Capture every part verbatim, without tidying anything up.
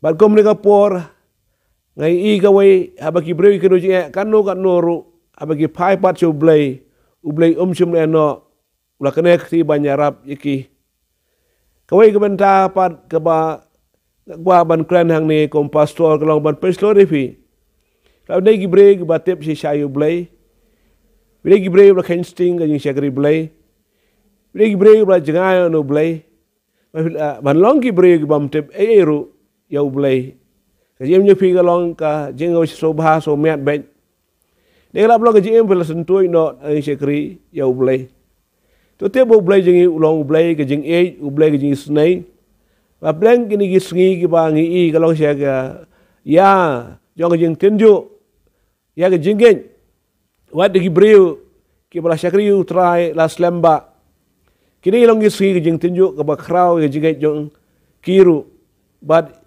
Bad kum kane ka por, nga ïohi kawei, haba ki briew ki kynduh jingeh katno katno ruh, haba ki phai pat sha U Blei, U Blei um shym leh noh, u la kane kti ban ïarap ïa ki. Kawei ka bynta pat kaba nga kwah ban kren hangne kum pastor ka long ban pynshlur ïa phi. Lada dei ki briew kiba tip shisha ïa U Blei, dei ki briew ba la kheiñ sting ka jingshakri Blei, dei ki briew ba la jngai ïa U Blei, ban long ki briew kibym tip ei ei ruh ïa U Blei. Ka jingim jong phi ka long ka jingim sngewbha sngewmiat beit. Dei ka la long ka jingim phi la syntuid noh ïa ka jingshakri ïa U Blei. To tip ba U Blei jong ngi u long U Blei ka jingïeit, U Blei ka jingisynei. Ba pdeng kine ki sngi kiba ngi ïohi ka long sha ka ïa jong ka jingtynjuh, ïa ka jingngeit. Wat ki briew kiba la shakri U Trai la slem bha. Kine ki long ki sngi ka jingtynjuh kaba khraw ïa ka jingngeit jong ki ruh. Bad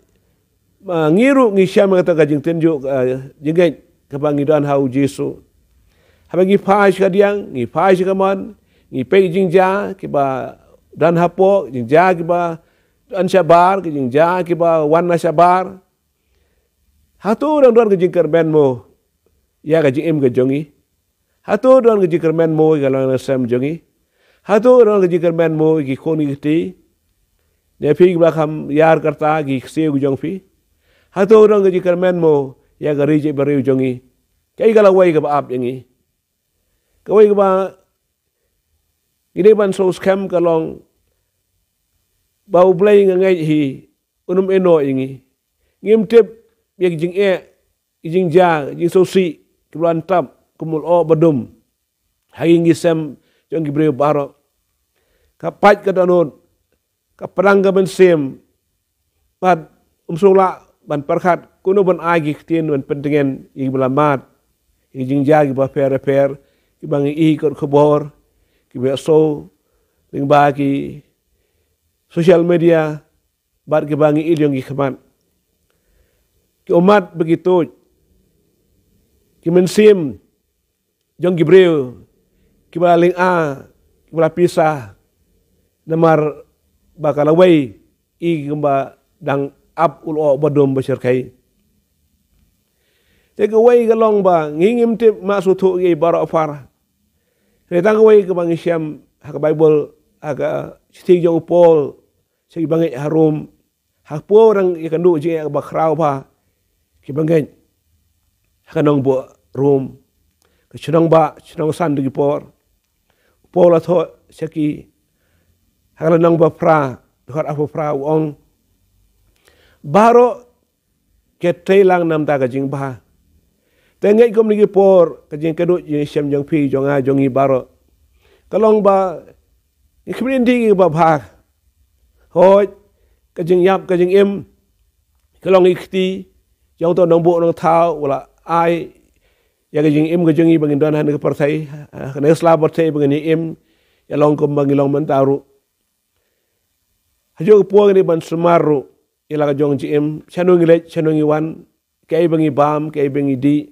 ma ngi ruh ngi shem ïa kata ka jingtynjuh, eh, jingngeit kaba ngi don ha U Jisu. Haba ngi phai sha kadiang, ngi phai sha kamon, ngi peit jingjia kiba don hapoh, jingjia kiba don shabar, ki jingjia kiba wan na shabar. Hato dang don ka jingkyrmen mo ïa ka jingim ka jong ngi? Hato don ka jingkyrmen mo ïa ka longïing longsem jong ngi? Hato don ka jingkyrmen mo ïa ki khun ki kti? Ne phi kiba la kham ïar kyrta ki ksiew ki jong phi? Hato don ka jingkyrmen mo ïa ka ri jaitbynriew jong ngi? Kaei ka lawei kaba ap ïa ngi? Kawei kaba ngi dei ban sngewsih skhem ka long ba U Blei nga ngeit hi un ym ïehnoh ïa ngi. Ngim tip ïa ki jingeh, ki jingjia, ki jingsngewsih kiba la tap kum u lyoh ba dum ha ïing ki sem jong ki briew baroh. Ka pait ka dohnud, ka pdang ka mynsiem, bad um sngewlah ban pyrkhat kumno ban ai ki ktien ban pyntngen ïa kiba la mad, ïa ki jingjia kiba pher pher kiba ngi ïohi kot khubor, kiba ïohsngew lyngba ki social media, bad kiba ngi ïohi jong ki khmat. Ki ummat ba ki tuid, ki mynsiem jong ki briew kiba la lynga, kiba la pisa, namar ba ka lawei i kumba dang ap u lyoh ba dum ba shyrkhei. Te kawei ka long ba ngi ngim tip, ma sngewthuh ïa baroh phar. Te tang kawei kaba ngi shem ha ka Baibl, ha ka shithi jong u Paul sha ki bangeit ha Rom. Ha Paul dang ïakynduh jingeh kaba khraw bha ki bangeit ha ka nongbah Rom, ka shnong ba, shnong san de ki por. Paul la thoh sha ki ha ka lynnong ba phra, dkhot arphew phra, u ong: Baroh ki trei lang namar ka jingbha. Te ngeit kum kine ki por ka jingkynduh jingshem jong phi, jong nga, jong ngi baroh ka long ba ngi khmih dih ïa kiba bha. Hooid, ka jingïap ka jingim ka long i kti jong uto u nongbuh nongthaw uba la ai ïa ka jingim ka jong ngi ba ngin don ha kane ka pyrthei, ha kane ka sla pyrthei ba ngin ïa im, ïa long kumba ngi long mynta ruh. Hajuh ka por ngi dei ban sumar ruh ïa la ka jong jingim, shano ngi leit, shano ngi wan, kaei ba ngi bam, kaei ba ngi dih.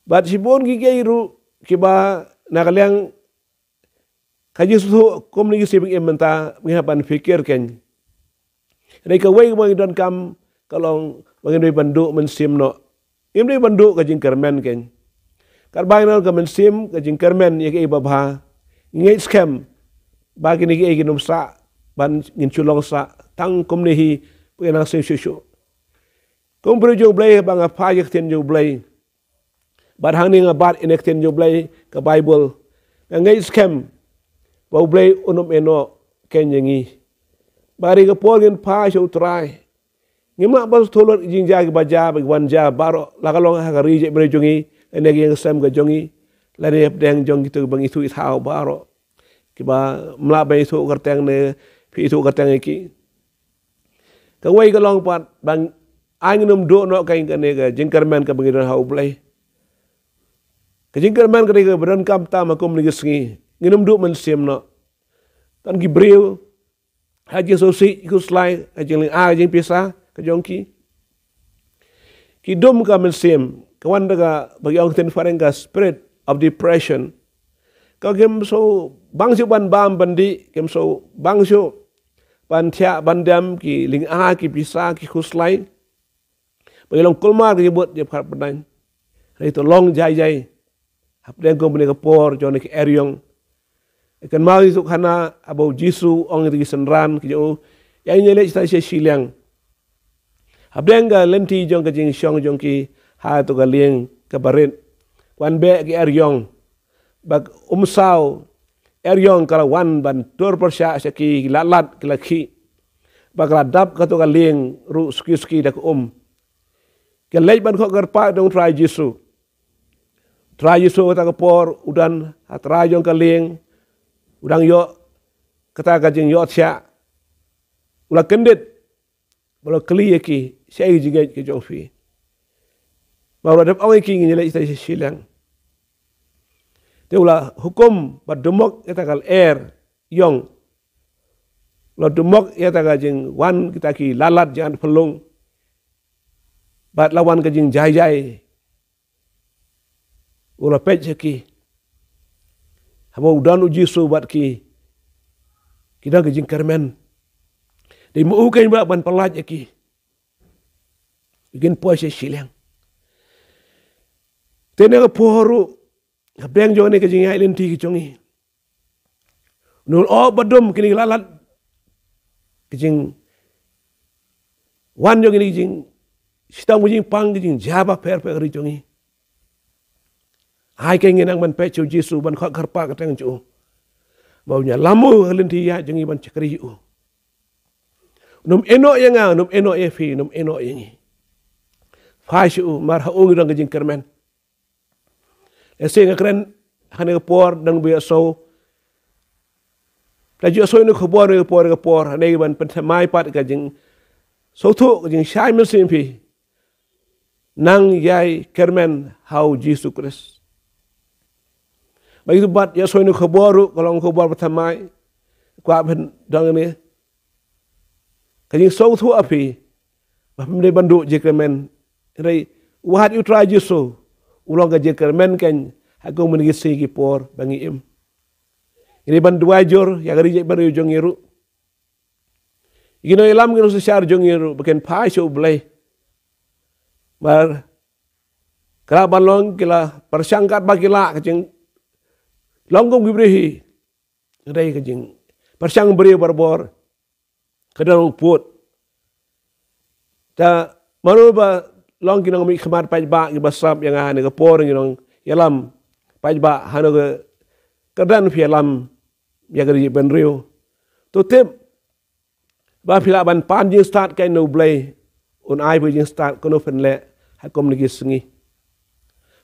Bad shibun ki kaei ruh kiba na ka liang ka jingsngewthuh kum kine ki sngi ba ngi im mynta, ngi hap ban pyrkhat kein. Dei kawei kaba ngi donkam ka long ba ngim dei ban duh mynsiem noh. Ngim dei ban duh ka jingkyrmen kein. Katba ngi don ka mynsiem ka jingkyrmen ïa kaei ba bha, ngi ngeit skhem ba kine kiei kin ym sah ban ngin shu long sah tang kumne hi, ba ngin nang siew shuh shuh. Kum u briew jong U Blei, ba nga phai ïa ka ktien jong U Blei, bad hangne nga bat ïa ka ktien jong U Blei, ka Baibl, nga ngeit skhem ba U Blei un ym ïehnoh kein ïa ngi. Ba ha kane ka por ngin phai sha U Trai, ngim lah ban sngewthuh lut ki jingjia kiba jia, ba ki wan jia baroh, la ka long ha ka ri jaitbynriew jong ngi lane ka ïing ka sem ka jong ngi, lane hapdeng jong kito kiba ngi ithuh ithaw baroh, kiba ym lah ban ithuh kyrteng ne phi ithuh kyrteng ïa ki. Kawei ka long pat ba ai ngin ym duh noh kein kane ka jingkyrmen kaba ngi don ha U Blei. Ka jingkyrmen kane kaba donkam tam ha kum kine ki sngi, ngin ym duh mynsiem noh. Tang ki briew ha jingsngewsih, khuslai, ha jinglynga, ha jingpisa ka jong ki, ki dum ka mynsiem, ka wan da kaba ki ong ktien phareng ka spirit of depression. Ka kim sngewbang shuh ban bam ban dih, kim sngewbang shuh ban thiah ban dem ki lynga, ki pisa, ki khuslai, ba ki long kulmar ki jingmut jingpyrkhat pyrdain. Hynrei to long jai jai hapdeng kum kane ka por jong kane ka eriong. Kynmaw ïa kane, haba u Jisu u ong ïa ki synran ki jong u, ïa ngi leit shata sha shiliang. Hapdeng ka lynti jong ka jingshong jong ki ha kato ka lieng kaba rit, wan beh ki eriong. Bad um saw, eriong ka la wan ban tur pyrshah sha ki, ki la lad, ki la khih. Bad ka la dap kato ka lieng ruh suki suki da ka um. Ki leit ban khot kyrpad ïa u Trai Jisu. Trai Jisu kata ka por u don ha trai jong ka lieng, u dang ïoh kata ka jingïohthiah. U la kyndit bad u la kylli ïa ki, shaei ka jingngeit ka jong phi? Bad u la dep ong ïa ki, ngin ïa leit shata sha shiliang. Te u la hukum ba dumok ïa kata ka lyer ïong. U la dumok ïa kata ka jingwan kita ki la lad jingwan phyllung. Bad la wan ka jingjai jai. U la peit sha ki. Haba u don u Jisu bad ki, ki don ka jingkyrmen. Dei ma u keiñ ba lah ban pyllait ïa ki. Kin poi sha shiliang. Te na ka por ruh, hapdeng jong kane ka jingïaid lynti ka jong ngi, u la oh ba dum kine ki la lad, ka jingwan jong kine ki jingshitom, ka jingpang, ka jingjia bapher bapher ha ka ri jong ngi. Ai keiñ ngin nang ban peit sha u Jisu ban khot kyrpad kyrteng jong u, ba un ïalam ha ka lynti ïaid jong ngi ban shakri ïa u. Un ym ïehnoh ïa nga, un ym ïehnoh ïa phi, un ym ïehnoh ïa ngi. Phai sha u, namar ha u ngi don ka jingkyrmen. Lehse nga kren ha kane ka por dang ba ïohsngew, la ju ïohsngew ïa kane ka khubor ha kane ka por, ha kane ka por, hangne ban pynthymmai pat ka jingsngewthuh, ka jingshai mynsiem phi. Nang ïai kyrmen ha u Jisu Khrist. Bad ïa kito ba ïohsngew ïa kane ka khubor ruh, ka long ka khubor ba thymmai. Kwah ban don kane ka jingsngewthuh ha phi ba phim dei ban duh jingkyrmen. Hynrei wad ïa u Trai Jisu, u long ka jingkyrmen keiñ ha kum kine ki sngi ki por ba ngi im. Ngi dei ban duwai jur ïa ka ri jaitbynriew jong ngi ruh. Ïa ki nongïalam, ki nongsynshar jong ngi ruh ba kin phai sha u Blei. Namar ka lah ban long ki la pyrshang katba ki lah, ka jinglong kum ki briew hi. Ka dei ka jingpyrshang briew barabor. Ka dang pud. Te mano ba long ki nongmihkhmat paidbah kiba sngap ïa nga ha kane ka por, ki nongïalam paidbah, ha kano ka kyrdan phi ïalam ïa ka ri jaitbynriew, to tip ba phi lah ban pan jingstad keiñ na u Blei. Un ai phi jingstad kumno phin leh ha kum kine ki sngi.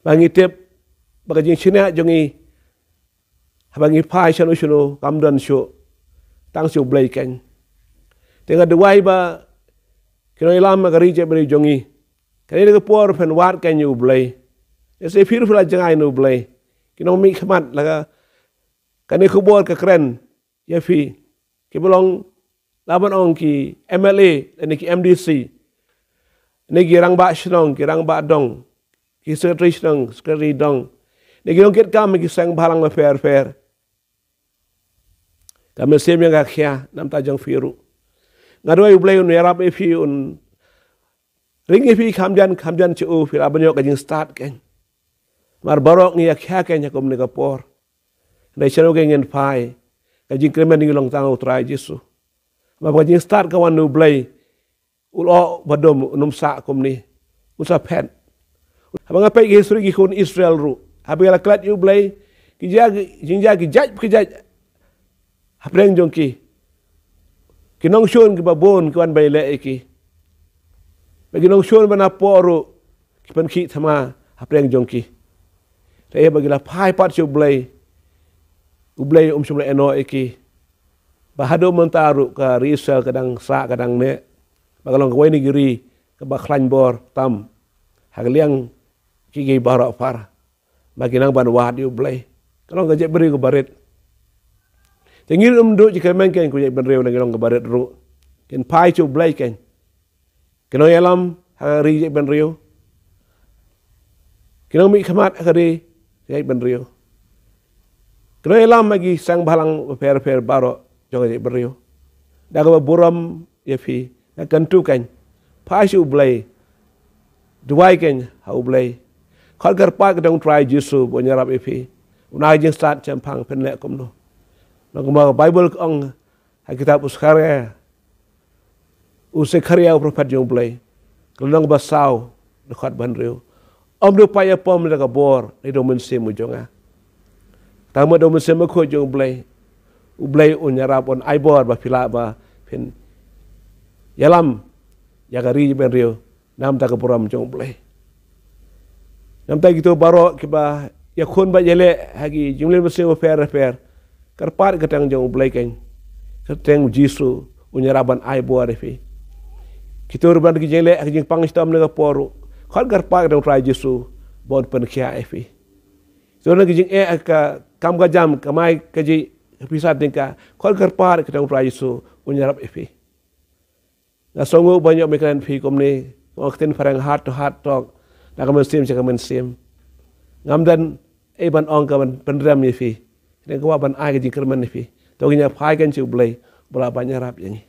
Ba ngi tip ba ka jingshaniah jong ngi haba ngi phai shano shano kam don shuh, tang sha u Blei keiñ. Te nga duwai ba ki nongïalam ha ka ri jaitbynriew jong ngi, kane ka por phin wad keiñ ïa u Blei. Lehse phi ruh phi la jngai na u Blei. Ki nongmihkhmat, la ka, kane ka khubor ka kren ïa phi, kiba long, lah ban ong ki M L A lane ki M D C, ne ki rangbah shnong, ki rangbah dong, ki secretary shnong, secretary dong, ne ki nongkitkam ki seng bhalang bapher bapher. Ka mynsiem jong nga ka khia na ka bynta jong phi ruh. Nga duwai u Blei un ïarap ïa phi, un ring ïa phi kham jan kham jan, sha u phi lah ban ïoh ka jingstad keiñ. Namar baroh ngi ïakhia keiñ ha kum kane ka por. Hynrei shano keiñ ngin phai, ka jingkyrmen ngi long tang ha u Trai Jisu. Namar ba ka jingstad ka wan na u Blei. U la oh ba dum, un ym sah kumne, un sa phet. Haba nga peit ki history ki khun Israel ruh, haba ki la klet ïa u Blei, ki jia ki, jingjia ki jait ki jait hapdeng jong ki. Ki nongshun kiba bun ki wan ban ïaleh ïa ki. Bad ki nongshun ba napoh ruh ki pynkhih thma hapdeng jong ki. Te ïa ba ki la phai pat sha u Blei, u Blei um shym la ïehnoh ïa ki. Ba haduh mynta ruh ka ri Israel ka dang sah, ka dang neh. Ba ka long kawei na ki ri kaba khlaiñ bor tam ha ka liang kiei kiei baroh par. Ba ki nang ban wad ïa u Blei. Ka long ka jaitbynriew kaba rit. Te ngi ruh ym duh jingkyrmen keiñ, ko jaitbynriew, ngi long kaba rit ruh. Kin phai sha u Blei keiñ. Ki nongïalam ha ka ri jaitbynriew, ki nongmihkhmat ha ka ri jaitbynriew, ki nongïalam ha ki seng bhalang bapher bapher baroh jong ka jaitbynriew. Da kaba burom ïa phi, nga kyntu kein, phai sha U Blei, duwai kein ha U Blei. Khot kyrpad ka jong U Trai Jisu ba un ïarap ïa phi. Una ka jingstad shemphang phin leh kumno? Nangta ka Baibl ka ong ha kitab U Sekharia, U Sekharia u prophet jong U Blei, ka lynnong ba saw, dkhot ba hynriew: Ym dei phi ïapom da ka bor, ne da u mynsiem u jong nga. Tang ma da u mynsiem bakhuid jong U Blei, U Blei un ïarap, un ai bor ba phi lah ba phin ïalam ïa ka ri bynriew namar ka burom jong U Blei. Namar kito baroh kiba ïakhun bad ïaleh ha ki jingleh mynsiem bapher bapher, kyrpad ka kyrteng jong U Blei kein, ka kyrteng U Jisu, un ïarap ban ai bor ïa phi. Kito ruh ban ki jingleh ha ki jingpang shitom ne ka por ruh, khot kyrpad ka kyrteng U Trai Jisu ba un pynkhiah ïa phi. Kito ruh ki jingeh ha ka kam ka jam, kamai kajih, ka pisa tyngka, khot kyrpad ka kyrteng U Trai Jisu, un ïarap ïa phi. Nga sngew ba ngi ïoh mih kren phi kumne, ong ka ktien phareng heart to heart talk, na ka mynsiem sha ka mynsiem. Ngam don ei ban ong ka ban pynrem ïa phi, hynrei nga kwah ban ai ka jingkyrmen ïa phi. To ngin ïa phai kein sha U Blei ba lah ban ïarap ïa ngi.